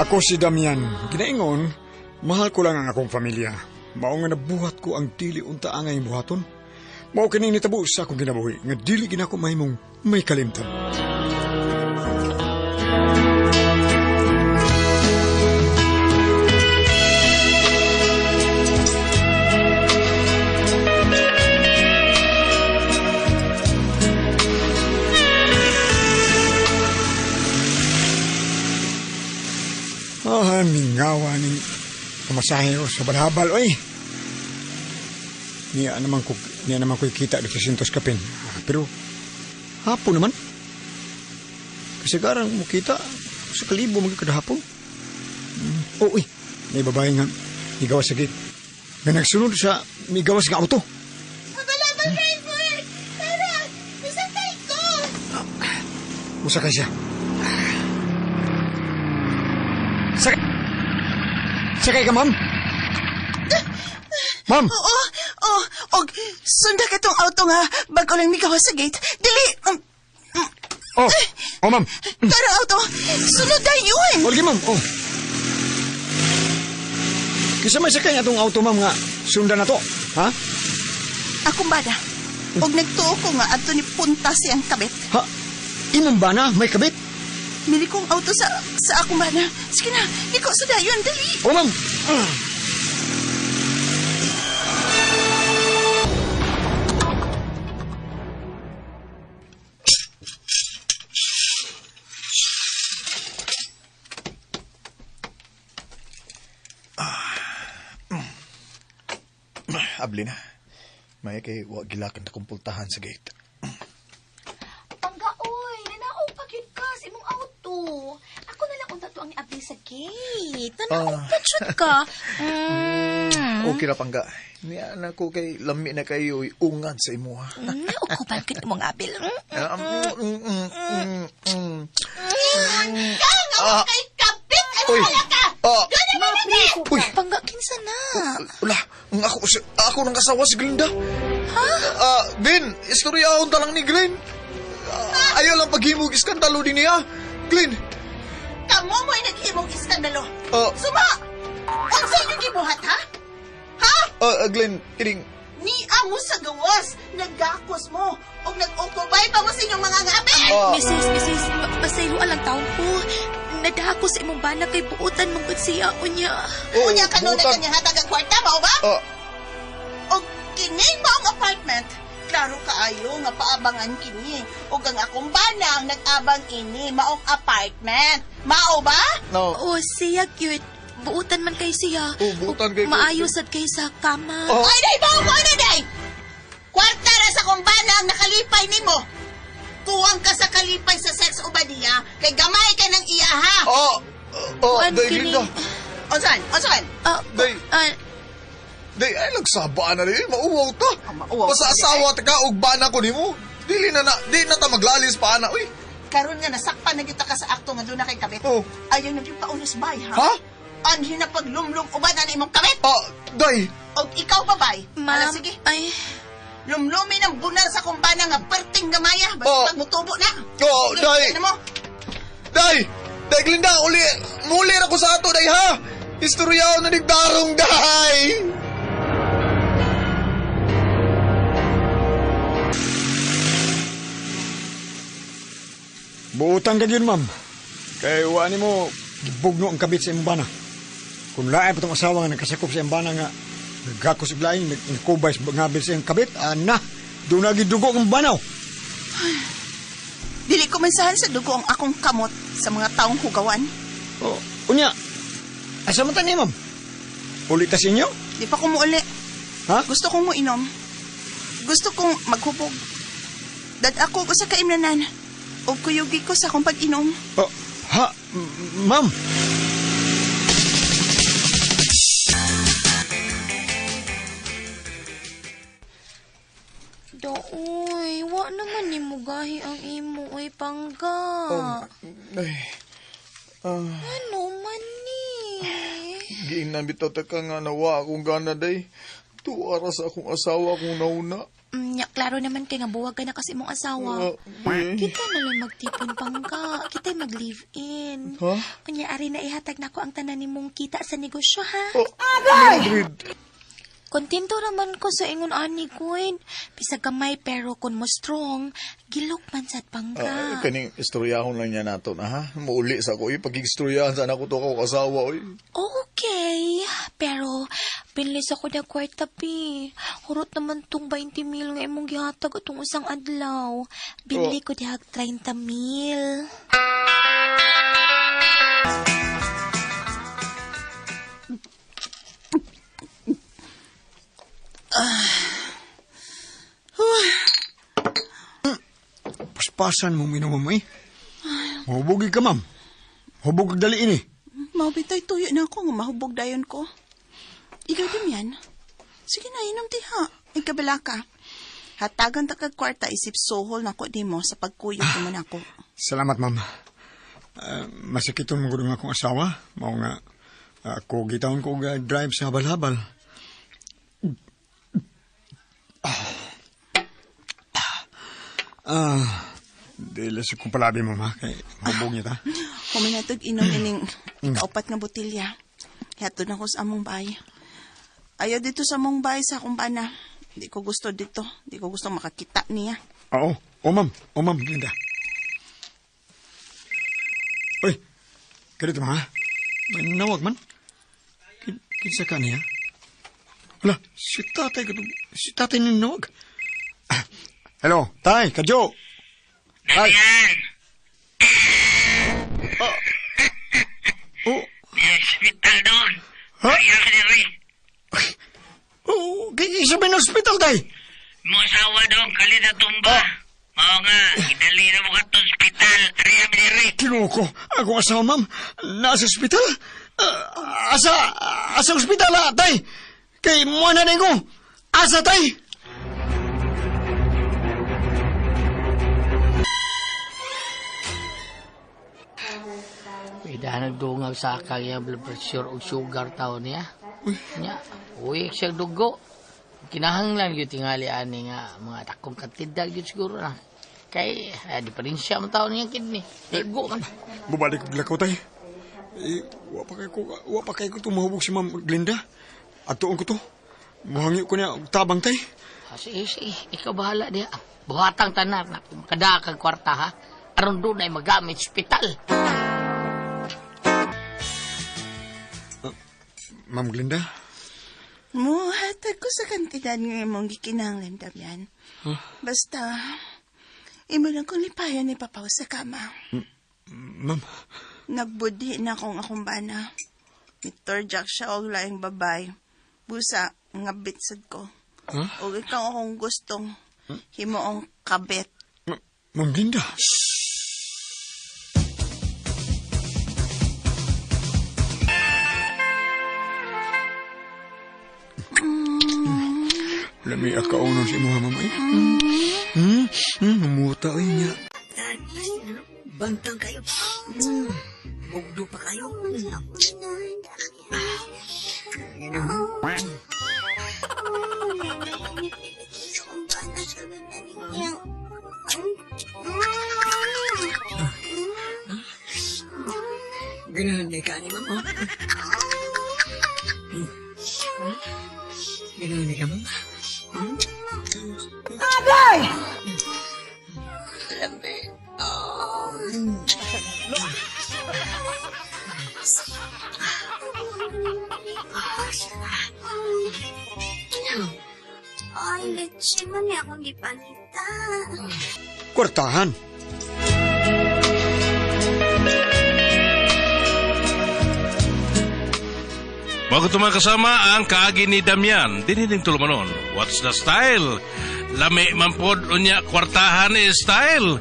Ako si Damian. Ginaingon, mahal ko lang ang akong pamilya. Mao nga nabuhat ko ang dili unta angay buhaton. Mao kining nitabo sa akong kinabuhi nga dili ginako mahimong may kalimtan. Ah, mingawa ning pamasahe ko sa balhabal, oy. Niya naman ko kita dito sa Sintos Kapin. Ah, pero, hapon naman. Kasi garang mo kita sa kalibo mga kadahapon. Oh, uy, may babae nga migawas sa gate. Nga nagsunod sa migawas nga auto. Habal-habal, driver! Tara! Masakay ko! Musakay siya. Sakay! Sakay ka, ma'am! Ma'am! Oo, oh, og sunda ka tong auto nga bago lang migawas sa gate. Dili! Oh, oh, ma'am. Tara, auto! Sunod dayon! Olgi, ma'am. Oh. Kisa may sakay nga itong auto, ma'am, nga sundan na to. Ha? Akong bana. Og nagtuo ko nga adto ni punta siyang kabit. Ha? Imong bana? May kabit? Mili kong auto sa akong bana. Sige na, ikaw sa dayon, dali! Oh, ma'am. Abli na. May kay wa gilakan na kumpultahan sa gate. Pangga, oy, nanaog pa gyud ka sa imong auto. Ako na lang unta to ang iabli sa gate. Nanaog pa jud ka. Okay ra pangga. Niya na ko kay lami na kayo ungan sa imuha. Naog ko pa gyud imong abil. Ah, Ka nga wa kay kabit! Ano Uy. wala ka? Ah. Doon na ba? Uy. Pangga, kinsa na? Wala, ang ako ako nang kasawa si Glinda. Ha? Ah, Vin, istoryahon ta lang ni Glenn. Ah, ayaw lang paghimog iskandalo din niya. Glenn, Kamo mo'y naghimog iskandalo. Ah. Suma! Unsa inyong gibuhat, ha? Ha? Glenn, kining Ni amo sa gawas, nagakos mo, og nag-ukubay pa mo sa inyong mga ngabi! Ah. Mrs., pasaylo alang taon ko. Nadako sa imong bana kay buotan mong gud siya unya. Oh, Unya kanunay buotan. kanyang hatag ang kwarta, mao ba? Ah, Og kini maong apartment, klaro kaayo nga paabangan kini. Og ang akong bana ang nag-abang ini maong apartment. Mao ba? No. O siya gyud. Buotan man kay siya. Oh, buotan kay ko. Maayo sad kay sa kama. Oh. Ay, day, mao ko na, day! Kwarta ra sa akong bana ang nakalipay nimo. Kuwang ka sa kalipay sa sex uban niya, kay gamay ka ng iya, ha? Oh, oh, Kuan day, kini. Glinda. Unsan? Unsan? Ah, Day. ah, Day, ay, nagsaba na rin. Mauwaw ta. Ah, mauwaw Basta ka, asawa ta ka, og bana ko nimo. Dili na na, di na ta maglalis pa ana. Uy, Karon nga nasakpan na kita ka sa akto nga doon na kay kabit. Oh. Ayaw na yung paunos bay, ha? Ha? Anhin na paglumlum uban na imong kabit. Ah, day. Og ikaw babay. Ma'am, Ala, sige. ay, Lumlumin ang bunal sa kumbana nga perting gamaya. Basta Oh. pag mutubo na. Oh, Sige, day. ano mo? Day! Day, Glinda, uli, muli ra ko sa ato, day, ha? Istoryaw na nigdarong, day! Buutan ka yun, ma'am. Kay wa nimo gibugno ang kabit sa imong bana. Kung lain pa tong asawa nga nagkasakop sa imong bana nga nagakos og laing, nagkubay sa ngabil sa iyang kabit, ana, doon na gidugo ang banaw. Dili ko mansahan sa dugo ang akong kamot sa mga taong hugawan. Oh, unya, asa man ta ni, ma'am? Uli ta sa inyo? Di pa ko muuli. Ha? Gusto kong muinom. Gusto kong maghubog. Dad ako ko sa kaimnanan. O kuyugi ko sa akong pag-inom. Oh, ha, ma'am. Doy, wa naman ni mo gahi ang imo, oy, pangga. Ay, Ano man ni? giinam bitaw ta ka nga nawa akong gana, day. Tuwa ra sa akong asawa akong nauna. Nya, klaro naman kay nga buwag ka na kasi mong asawa. Oh, eh. Kita na lang magtipon pangka. Kita mag-live-in. Ha? Unya, ari na ihatag nako ang tanan nimong kita sa negosyo, ha? Oh, Mildred. Kontento raman ko sa ingon ani, Queen. Bisag gamay pero kun mo strong, gilok man sad Ah, pangka. kaning istoryahon lang niya nato na ha. Muuli sa ko. Pag-istoryahan sana ko to ako kasawa. Oy. Okay, pero pinlis ako na kwarta, pi. Hurot naman tong 20 mil nga imong gihatag atong usang adlaw. Binli ko dihag 30 mil. Paspasan mo minom mo eh. Hubugi ka, ma'am. Hubog dali ini. Mabitay tuyo na ako nga mahubog dayon ko. Ikaw din yan. Sige na, inom diha. Ikabala ka. Hatagan ta kag kwarta isip sohol nako nimo sa pagkuyog mo nako. Salamat, ma'am. Masakiton mo gud nga akong asawa. Mao nga, ako gitawon ko og, drive sa habal-habal. Dili sa kong palabi, ma'am, ha? Kay hubog niya ta. Kuminatog inom ining ikaupat nga botilya. Hatod na ko sa among bay. Ayaw dito sa among bay sa akong bana. Di ko gusto dito. Di ko gusto makakita niya. Oo. O, ma'am. O, ma'am. Ganda. Uy. Ganito, ma. May nawag man. Kinsa ka niya? Wala. Si tatay ko. Si tatay ni nawag. Hello. Tay, kadyo. Tay. Damian! Oh. Hospital doon! Ha? Kaya ka diri. Oh, kay isa ba hospital, tay? Mo asawa doon, kali na tumba. Mao nga, idali na mo ka to hospital. Ariya mi diri. Kinuha ko. Akong asawa, ma'am. Nasa ospital. Asa ospital, ha, tay? Kay mo na ko. Asa, tay? Pwede nagdungag sa akal niya blood pressure o sugar tao niya. Nya, uwi siya dugo. Kinahanglan gyud tingali ani nga mga takong kantidad gyud siguro na. Kay diferensya man tao niya kidney. Igo man. Bubalik og lakaw, tay. Eh, wa pa kay ko tumahubog si Ma'am Glinda. Atuon ko to. Muhangyo ko niya og tabang, tay. Sige, sige, ikaw bahala diha. Buhatang tanan na kada kag kwarta ha. Aron doon ay magamit ospital. Ma'am Glinda? Muhatag ko sa kantidad nga imong gikinahanglan, Damian. Basta, imo lang kong lipayan ni Papaw sa kama. Ma'am, Nagbudhi na akong akong bana. Mitorjak siya og laing babay. Busa, nga bitsad ko. Huh? Og ikaw akong gustong himuong kabet. Ma'am Glinda. Lami akaunon si imuha, ma'am. Ay. Umuta ay niya. Bantang kayo. Bugdo pa kayo. Ganahan na ka ni mama. Ganahan na ka, mama. Agay! Lambi. Ay, leche man niya akong gipangita. Kwartahan. Bago ito mga kasama ang kaagi ni Damian, dinining tulumanon. What's the style? Lami man pod unya kwartahan ni style.